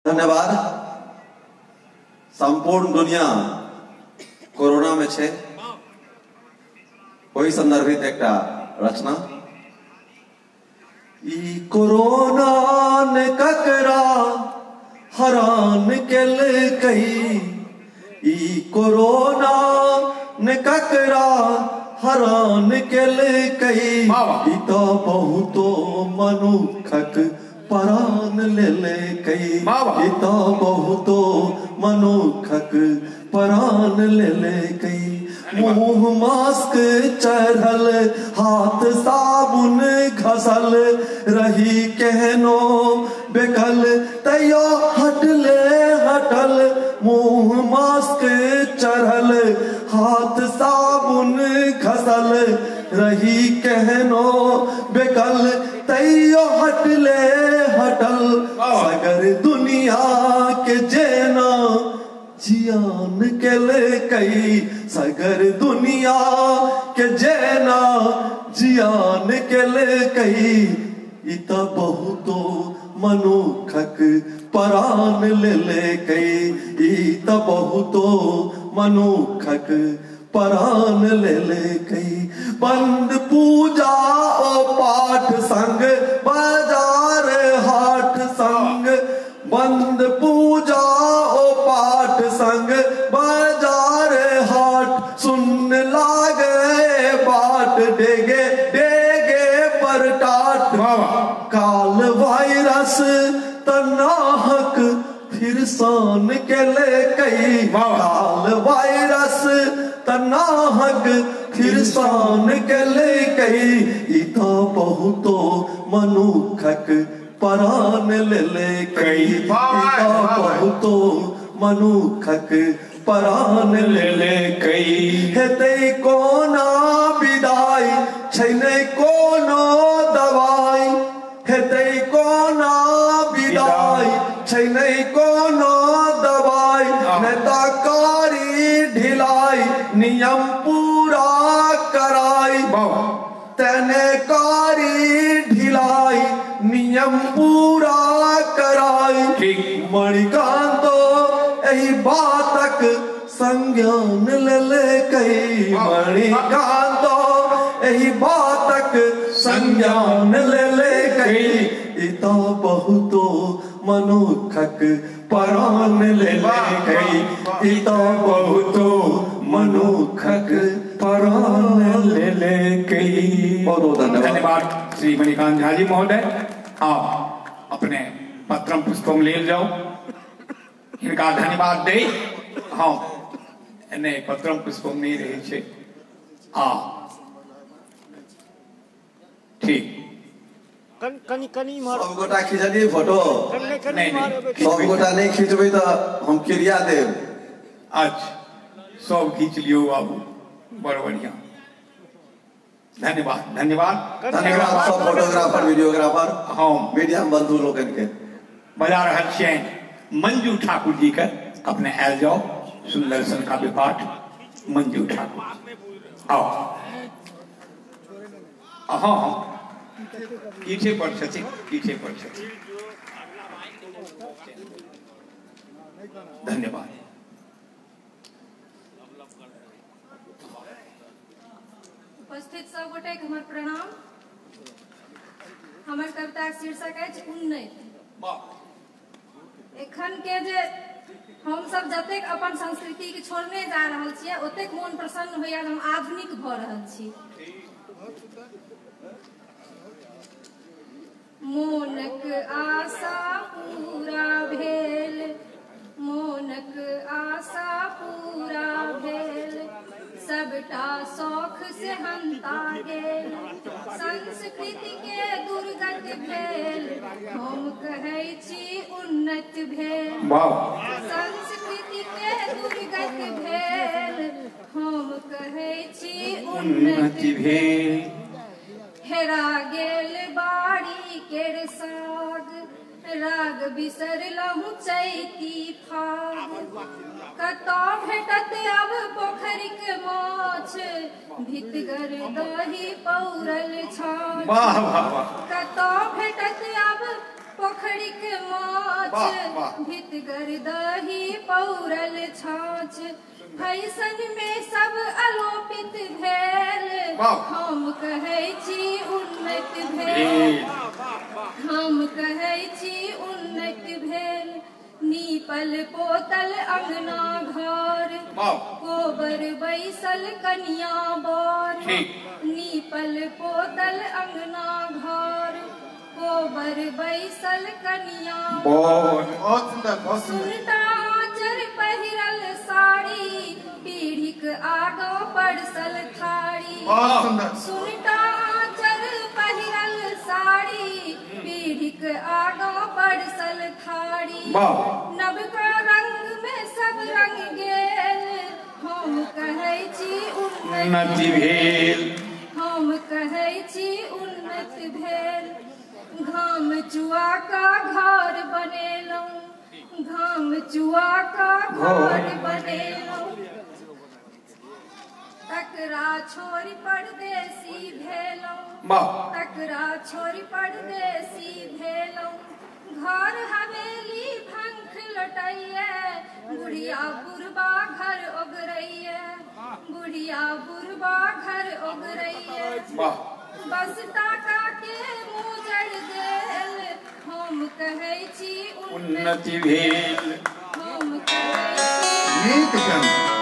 धन्यवाद। संपूर्ण दुनिया कोरोना में छे, ओहि संदर्भित एकटा रचना। ई कोरोना ने ककरा हरान केलकै, ई कोरोना ने ककरा हरान केलकै, ई तो बहुतो मनुखक परान लेलकै, ई तो बहुतो मनुखक परान लेलकै। मुँह मास्क चढ़ल, हाथ साबुन घसल, रही केहनो बेकल तैयो हटले हटल। मुँह मास्क चढ़ल, हाथ साबुन घसल, रही केहनो बेकल तैयो हटले हटल। सगर दुनिया के जेना जियान केलकै, सगर दुनिया के जेना जियान केलकै, ई त बहुतो मनुखक परान लेलकै, ई त बहुतो मनुखक परान लेलकै। बंद पूजा ओ पाठ संग, बाजार हाट संग, बंद पूजा ओ पाठ संग, बाजार हाट सुन लागे बाट, डेगे डेगे पर टाट। काल वायरस तनाहक फिर सान केलकै, काल वायरस तनाहक फिर सान केलकै, ई त बहुतो मनुखक परान लेलकै, ई त बहुतो मनुखक परान लेलकै। हेतै कोना विदाई, छै नै कोनो दवाई, हेतै कोना विदाई, छै नै कोनो दवाई, नै त कारी ढिलाई नियम पूरा कराई, तेने कारी ढिलाई नियम पूरा कराई। मणिकांतो एहि बातक संज्ञान लेलकै, मणिकांतो एहि बातक संज्ञान लेलकै, ई त बहुतो मनुखक परान लेलकै, ई त बहुतो मनुखक परान लेलकै। बहुत बहुत धन्यवाद। धन्यवाद श्री मणिकांत झा जी महोदय। आप अपने पत्रम पुष्पम लेल जाओ, हिनका धन्यवाद दे। हाँ नहीं, पत्रम पुष्पम नहीं रहे छे। आ ठीक, कनी कनी मार सब गोटा खिंचलिए फोटो। नहीं नहीं, सब गोटा नहीं खिंचबे तो हम क्रिया देब। अच्छा सब खींच लियो बाबू, बड़ बढ़िया। धन्यवाद धन्यवाद धन्यवाद सब फोटोग्राफर वीडियोग्राफर हाँ मीडिया बंधु लोकनि के। बजा रहल छियनि मंजू ठाकुर जी के, अपने आयल जाओ। सुंदर सन काव्य पाठ मंजू ठाकुर। आओ। हाँ हाँ, पीछे पर छथिन, पीछे पर छथिन। धन्यवाद। उपस्थित सब गोटे के हमर प्रणाम। हमर कविता के शीर्षक अछि उन्नति। एखन के जे हम सब जतेक अपन संस्कृति के छोड़ने जा रहल छियै, ओतेक मोन प्रसन्न होइया हम आधुनिक भऽ रहल छी। मोनक आशा पूरा भेल, मोनक आशा पूरा भेल, सबटा शौख से हंता गेल, संस्कृति के दुर्गत भेल, हम कहै छी उन्नत भेल। संस्कृति के दुर्गत भेल, हम कहै छी उन्नति भेल। हेरा गेल बाड़ी केर साग, राग बिसरलहुँ चैती फाग, कतऽ भेटत अब पोखरिक माछ, भितगर दही पौरल छाछ, कतऽ भेटत अब पोखरिक माछ वाह, वाह। भितगर दही पौरल छाछ। फैशन में सब अलोपित भेल। वाह। हम कहै छी उन्नति भेल। भेल। हम कहै छी उन्नति भेल। नीपल पोतल अंगना घर, वाह। कोबर बैसल कनिया बर। ठीक। नीपल पोतल अंगना घर, कोबर बैसल कनिया बर। बहुत सुंदर, बहुत सुंदर। सुनटा आँचर पहिरल साड़ी, पीढ़ीक आगाँ परसल थारी। बहुत सुंदर। सुनटा आँचर पहिरल साड़ी, पीढ़ीक आगाँ परसल थारी। वाह। नवका रंग में सब रंग गेल। हम कहै छी उन्नति उन्नति भेल। हम कहै छी उन्नति भेल। घाम चुआ का घर बनेलहुँ, घाम चुआ का घर बनेलहुँ, तकरा छोड़ि परदेसी भेलहुँ। वाह। तकरा छोड़ि परदेसी भेलहुँ। घर हवेली भंख लौटैये, बुढ़िया बुढ़बा घर ओगरैये, बुढ़िया बुढ़बा घर ओगरैये। वाह। बस टाका के मुजर देल। हम कहै छी उन्नति भेल। हम कहै छी नीक जन।